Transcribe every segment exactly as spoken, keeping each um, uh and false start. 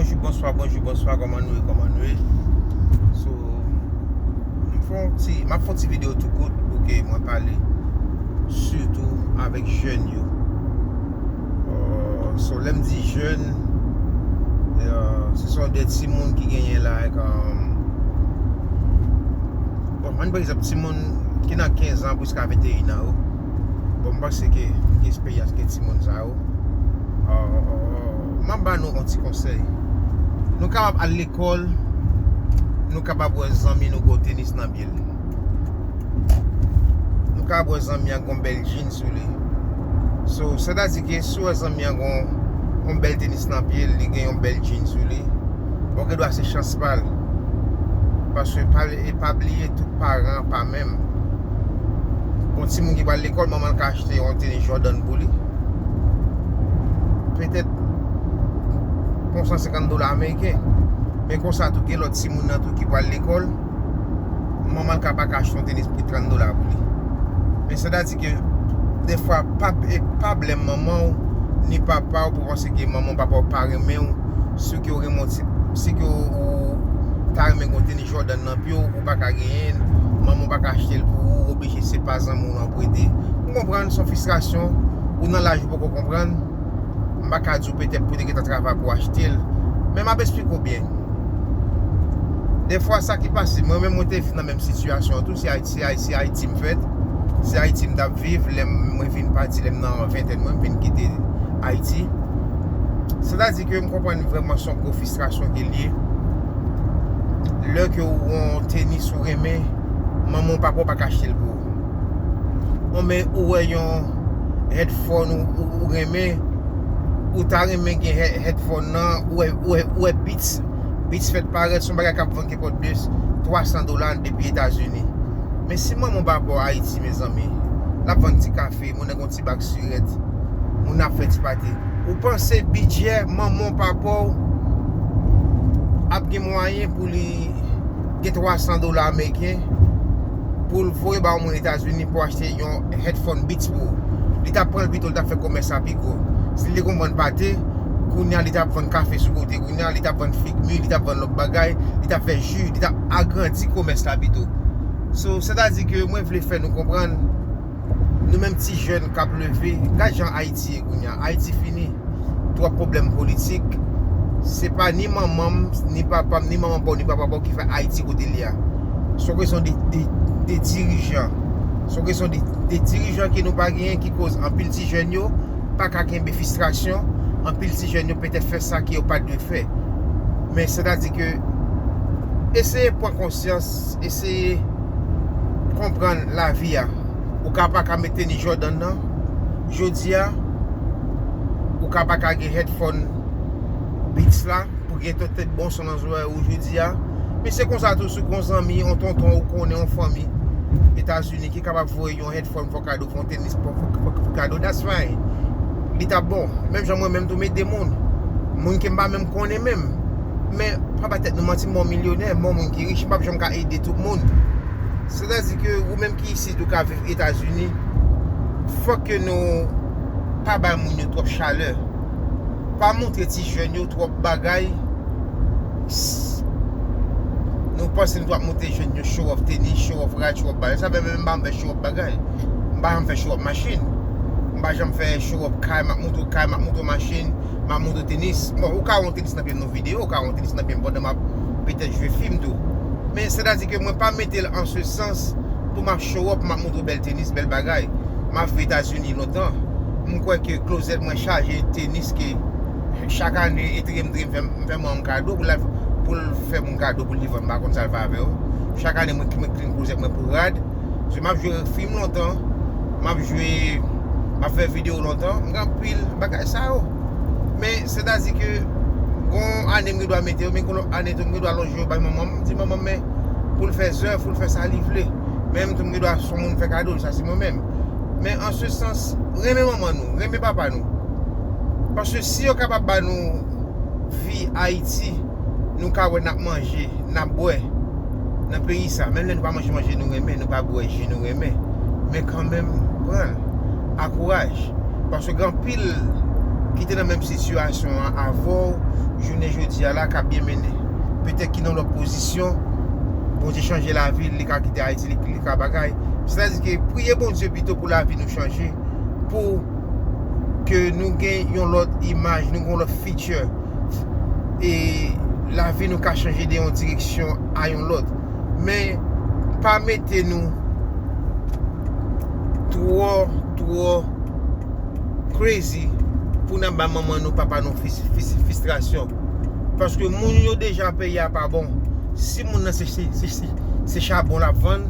Bonjou, bonswa, bonjou, bonswa, kòman nou ye, kòman nou ye? So, m fè yon ti, m ap fè yon ti videyo tou kout pou ke mwen pale sitou avèk jèn yo. Uh, so, lè m di jèn, uh, se sòt de timoun ki genyen, like, um, bon, ann pran egzanp, timoun ki nan kenz an jiska venteyen an yo. Bon, m panse ke m gen esperyans ke timoun sa yo. Uh, m ap ba nou yon ti konsèy. Nou kapab al lekòl, nou kapab wè zanmi nou gen tenis nan pye l. Nou kapab wè zanmi an gen yon bèl jeans sou li. So, sètadi ke si w wè zanmi an gen yon, yon bèl tenis nan pye l, li gen yon bèl jeans sou li, bon, gen dwa se chans pa l. Paske pa, e pa bliye, tout paran pa menm. Bon, timoun ki pral lekòl, manman l ka achte yon tenis Jordan pou li. Petèt pou yon san senkant dola ameriken. Men konsa tou, gen lòt timoun nan tou ki pral lekòl, manman l ka pa ka achte yon tenis pou trant dola pou li. Men sètadi ke defwa, pa, e pa blèm manman w ni papa w pou panse ke manman w, papa w pa renmen w. Si ke w renmen w ti, si ke w, w ta renmen gen yon tenis Jordan nan pye w, ou pa ka genyen l, manman w pa ka achte l pou ou, ou oblije se pa zanmi w nan w prete. M konprann, se yon fristrasyon, ou nan laj ou poko konprann. M pa ka di w petèt pou w te gentan travay pou w achte l. Men m ap esplike w byen. Defwa, sa ki pase, mwen menm, mwen te viv nan menm sitiyasyon an tou, se Ayiti, se Ayiti, se Ayiti m fèt. Se Ayiti m t ap viv, lè m, mwen vin pati, lè m nan ventèn mwen, m vin kite Ayiti. Sètadi ke m konprann vrèman se yon gwo fristrasyon ke l ye. Lè ke w gen yon tenis ou renmen, manman w, papa w pa ka achte l pou ou. Bon, men ou wè yon headphone ou, ou, ou renmen, ou ta renmen gen he-, headphone nan, ou wè, ou wè, ou wè Beats, Beats fèt parèt, se yon bagay k ap vann kenpòt de twa san dola depi Etazini. Men si manman w pa bò Ayiti, mezanmi, l ap vann ti kafe, moun nan gen yon ti bak sirèt, moun nan ap fè ti pate. Ou panse bidjè manman w, papa w ap gen mwayen pou li gen twa san dola ameriken pou l voye ba yon moun Etazini pou achte yon headphone Beats pou ou? Li t ap pran l pito, li t ap fè komès la pi gwo. Si l te konn vann pate, kounye a li t ap vann kafe sou kote, kounye a li t ap vann fig mi, li t ap vann lòt bagay, li t ap fè ji, li t ap agrandi komès la pito. So, sètadi ke mwen vle fè nou konprann, nou menm ti jèn k ap leve, gad jan Ayiti ye kounye a. Ayiti fini. Twòp pwoblèm politik. Se pa ni manman m, ni papa m, ni manman pa w, ni papa pa w ki fè Ayiti kote l ye a. Se yon kesyon de, de, de dirijan. Se yon kesyon de, de dirijan ke nou pa genyen ki koz anpil ti jèn yo pa ka kenbe fristrasyon, anpil ti jèn yo petèt fè sa ke yo pa t dwe fè. Men sètadi ke eseye pran konsyans, eseye konprann lavi a. Ou ka pa ka met tenis Jordan nan jodi a, ou ka pa ka gen headphone Beats la pou gen tout tèt bon son nan zòrèy ou jodi a. Men se konsa tou, si w gen yon zanmi, yon tonton ou konnen, yon fanmi Etazini ki kapab voye yon headphone fè w kado, fè yon tenis fè w, fè w, fè w kado, that's fine. Li t ap bon. Menm jan mwen menm tou, m ede moun. Moun ke m pa menm konnen menm. Men pa ba tèt nou manti, m pa yon milyonè, m pa yon moun ki rich, m p ap janm ka ede tout moun. Sètadi ke ou menm ki isit ou ka viv Etazini, fòk ke nou pa bay moun yo twòp chalè. Pa montre ti jèn yo twòp bagay. S-, nou panse nou t ap montre jèn yo show off tenis, show off rad, show off bagay. Sa fè menm m pa janm fè show off bagay. M pa janm fè show off machin. M pa janm fè show off kay, m ap montre w kay, m ap montre w machin, m ap montre w tenis. Bon, ou ka wè yon tenis nan pye m nan videyo, ou ka wè yon tenis nan pye m pandan m ap petèt jwe fim tou. Men sètadi ke mwen pa mete l an se sans pou m ap show off, m ap montre w bèl tenis, bèl bagay. M ap viv Etazini lontan. M kwè ke klozèt mwen chaje tenis ke chak ane, etre m, etre m fè, m fè manman m kado pou l, pou l fè moun kado pou li vann, m pa konn sa l fè avè yo. Chak ane, mwen, mwen clean klozèt mwen pou rad. So, m ap jwe fim lontan, m ap jwe, m ap fè videyo lontan, m gen anpil bagay sa yo. Men, sètadi ke, gon ane m gen dwa mete yo, men gon lòt ane tou, m gen dwa lonje yo bay manman m, m di manman m, men, pou l fè zèv, pou l fè sa li vle. Men m tou, m gen dwa se yon moun fè kado l, sa se mwen menm. Men an se sans, renmen manman nou, renmen papa nou. Paske si yo kapab ba nou vi Ayiti, nou ka wè n ap manje, n ap bwè nan peyi sa. Menm lè nou pa manje manje nou renmen, nou pa bwè ji nou renmen. Men kanmenm, pran l. Akouraj. Paske gen anpil ki te nan menm sitiyasyon an avè w, jounen jodi a la, k ap byen mennen. Petèt ki nan lòt pozisyon, Bondye chanje lavi l, li ka kite Ayiti, li, li ka bagay. Sètadi ke priye Bondye pito pou lavi nou chanje, pou ke nou gen yon lòt imaj, nou gen yon lòt fichè. E lavi nou ka chanje de yon direksyon a yon lòt. Men, pa mete nou twò, twò crazy pou n ap ba manman nou, papa nou fis, fis, fistrasyon. Paske moun yo deja peyi a pa bon. Si moun nan se, se, se, se, se chabon l ap vann,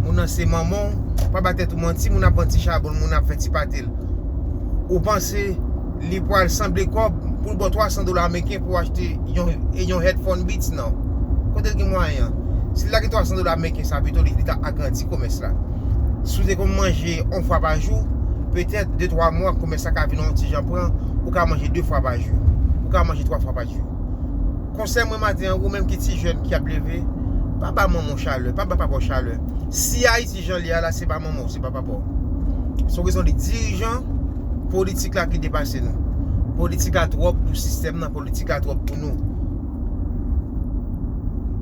moun nan se manman w, pa ba tèt ou manti, moun ap vann ti chabon l, moun ap fè ti pate l. Ou panse li pral sanble kòb pou l ba w twa san dola ameriken pou w achte yon, yon headphone Beats? Non. Kote l gen mwayen an? Si l lage twa san dola ameriken sa, pito li, li ta agrandi komès la. Si w te konn manje yon fwa pa jou, petèt de twa mwa, komès la ka vin yon ti jan pran, ou ka manje de fwa pa jou, ou ka manje twa fwa pa jou. Konsèy mwen maten an, ou menm ki ti jèn ki ap leve, pa ba manman w chalè, pa ba papa w chalè. Si Ayiti jan l ye a la, se pa manman w, se pa papa w. Se yon rezon de dirijan politik la ki depase nou. Politik la twòp pou sistèm nan, politik la twòp pou nou.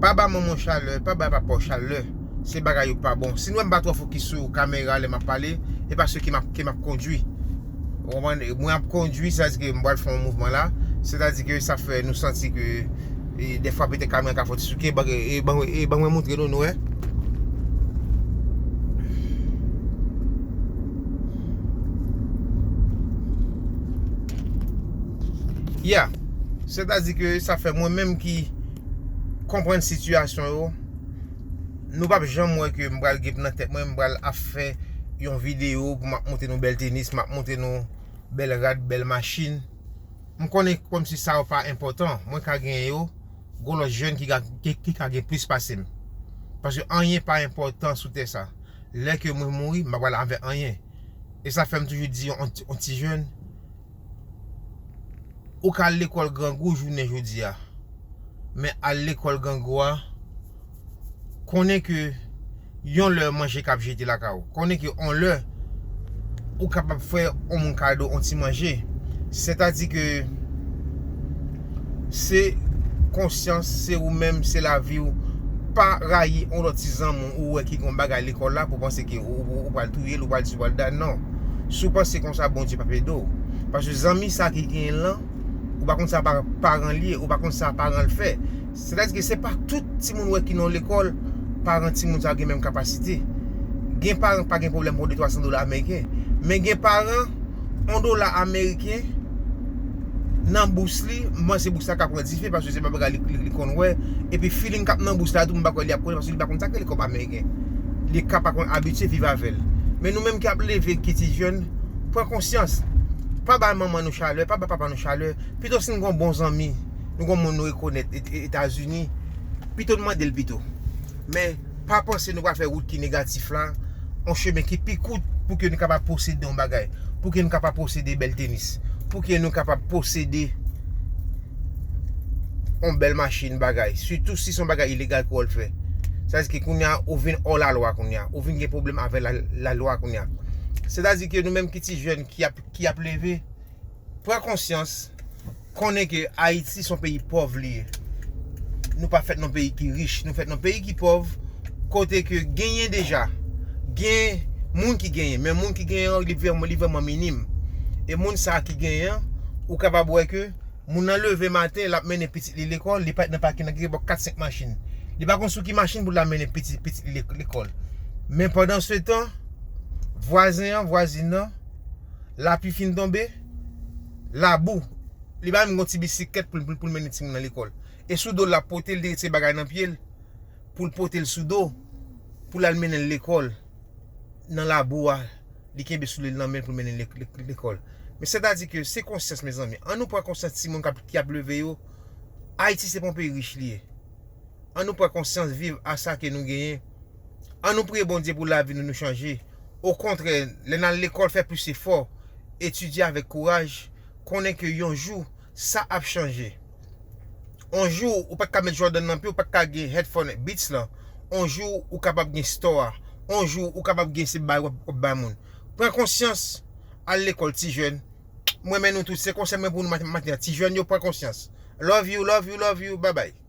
Pa ba manman w chalè, pa ba papa w chalè. Se bagay yo pa bon. Si nou wè m pa twò fokis sou kamera lè m ap pale, e paske ke m ap, ke m ap kondui. Ou konprann? Mwen ap kondui, sètadi ke m pral fè yon mouvman la. Sètadi ke sa fè nou santi ke, e, dèfwa petèt kamera ka fè yon ti souke. Ban, e, ban, e, ban mwen moutre nou, nou wè. Yeah. Sètadi ke sa fè mwen menm ki konprann sitiyasyon yo, nou p ap janm wè ke m pral gen nan tèt mwen, m pral ap fè yon videyo pou m ap montre nou bèl tenis, m ap montre nou bèl rad, bèl machin. M konnen kòmsi sa yo pa enpòtan, mwen ka genyen yo, gon lòt jèn ki ka, ki, ki ka gen plis pase m. Paske anyen pa enpòtan sou tè sa. Lè ke mwen mouri, m pa pral avè anyen. E sa fè m toujou di yon, yon ti jèn, ou ka al lekòl grangou jounen jodi a, men al lekòl grangou a, konnen ke yon lè manje k ap jete lakay ou. Konnen ke yon lè ou kapab fè yon moun kado yon ti manje. Sètadi ke se konsyans, se ou menm, se lavi w. Pa rayi yon lòt ti zanmi w ou wè ki gen yon bagay lekòl la pou w panse ke ou, ou, ou pral touye l, ou pral di, ou pral dat, non. Si w panse konsa, Bondye p ap ede w. Paske zanmi sa ki genyen l lan, ou pa konn sa pa, paran l ye, ou pa konn sa paran l fè. Sètadi ke se pa tout timoun wè ki nan lekòl, paran timoun sa gen menm kapasite. Gen paran k pa gen pwoblèm pou de twa san dola ameriken. Men gen paran, yon dola ameriken nan bous li, m panse bous la ka pran dife, paske se pa bagay li, li, li konn wè. Epi feeling k ap nan bous la tou, m pa kwè li ap konnen, paske li pa konn sa k rele kòb ameriken. Li ka pa konn abitye viv avè l. Men nou menm ki ap leve, ki ti jèn, pran konsyans. Pa bay manman nou chalè, pa bay papa nou chalè. Pito si n gon bon zanmi, nou gon moun nou rekonèt E-, E-, Etazini, pito n mande l pito. Men, pa panse nou pral fè wout ki negatif la, yon chemen ki pi kout pou ke nou kapab posede yon bagay, pou ke nou kapab posede bèl tenis, pou ke nou kapab posede yon bèl machin, bagay. Sitou si se yon bagay ilegal ke w al fè. Sa vle di ke kounye a, ou vin hors la loi kounye a. Ou vin gen pwoblèm avè la, lalwa kounye a. Sètadi ke nou menm ki ti jèn ki ap, ki ap leve, pran konsyans, konnen ke Ayiti se yon peyi pòv li ye. Nou pa fèt nan peyi ki rich, nou fèt nan peyi ki pòv, kote ke genyen deja, gen moun ki genyen, men moun ki genyen an, li vrèman, li vrèman minim. E moun sa a ki genyen an, ou kapab wè ke moun nan leve maten, l ap mennen pitit li lekòl, li parèt nan pakin nan, gen bò kat senk machin. Li pa konn sou ki machin pou l al mennen pitit, pitit li lek-, lekòl. Men pandansetan, vwazen an, vwazin nan, lapli fin tonbe, labou. Li pa menm gon ti bisiklèt pou l, pou l, pou l mennen timoun nan lekòl. E sou do l l ap pote, l retire bagay nan pye l, pou l pote l sou do, pou l al mennen l lekòl, nan labou a, li kenbe soulye l nan men l pou l mennen l lek-, lek-, lekòl. Men sètadi ke se konsyans, mezanmi. Ann nou pran konsyans timoun k ap, ki ap leve yo. Ayiti se pa yon peyi rich li ye. Ann nou pran konsyans, viv a sa ke nou genyen. Ann nou priye Bondye pou lavi nou, nou chanje. Okontrè, lè n al lekòl, fè plis efò, etidye avèk kouraj, konnen ke yon jou, sa ap chanje. On jou, ou pa t ka met Jordan nan pye w, ou pa t ka gen headphone Beats lan. On jou, ou kapab gen store a. On jou, ou kapab gen se bay w ap, w ap bay moun. Pran konsyans, al lekòl, ti jèn. M renmen nou tout. Se konsèy mwen pou nou maten an. Ti jèn yo pran konsyans. Love you, love you, love you. Bye bye.